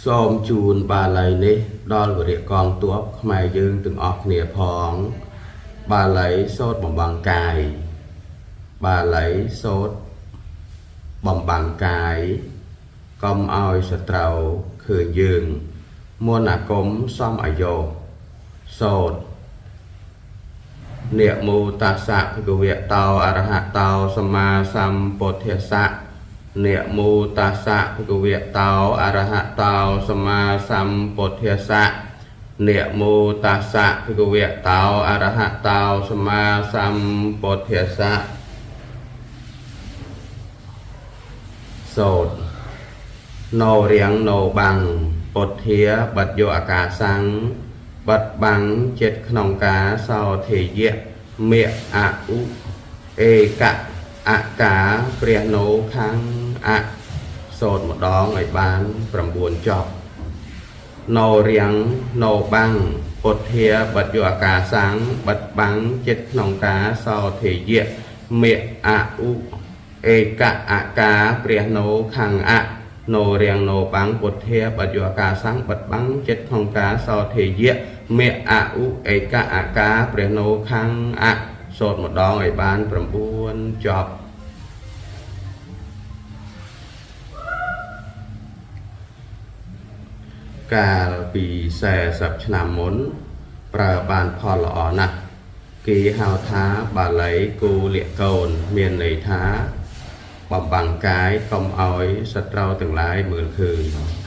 សូមជូនបាលីនេះដល់វរៈកងទ័ពខ្មែរយើងទាំងអស់គ្នាផង បាលីសូត្របំបាំងកាយ បាលីសូត្របំបាំងកាយកុំឲ្យសត្រូវឃើញយើងមន្តអាគមសំអាយោសូត្រនមោតស្សៈភគវៈតោអរហតោសម្មាសម្ពុទ្ធស្សៈនមោតស្សៈភគវៈតោអរហតោសម្មាសម្ពុទ្ធស្សៈនមោតស្សៈភគវៈតោអរហតោសម្មាសម្ពុទ្ធស្សៈសូត្រណោរៀងណោបាំងពុទ្ធាបិទយកអាកាសੰបិទបាំងចិត្តក្នុងការសោធេយៈមៈអឧឯកៈអកាព្រះណោខាងអសូត្រម្ដងឲ្យបាន9ចប់ណោរៀងណោបាំងពុទ្ធាបិទយកអាកាសੰបិទបាំងចិត្តក្នុងការសោធេយៈមៈអឧឯកៈអកាព្រះណោខាងអណោរៀងណោបាំងពុទ្ធាបិទយកអាកាសੰបិទបាំងចិត្តក្នុងការសោធេយៈមៈអឧឯកៈអកាព្រះណោខាងអសូត្រម្ដងឲ្យបាន9ចប់កាលពី40ឆ្នាំមុនប្រើបានផលល្អណាស់គេហៅថាបាលីគូលកូនមានន័យថាបំបាំងកាយកុំឲ្យសត្រូវទាំងឡាយមើលឃើញ។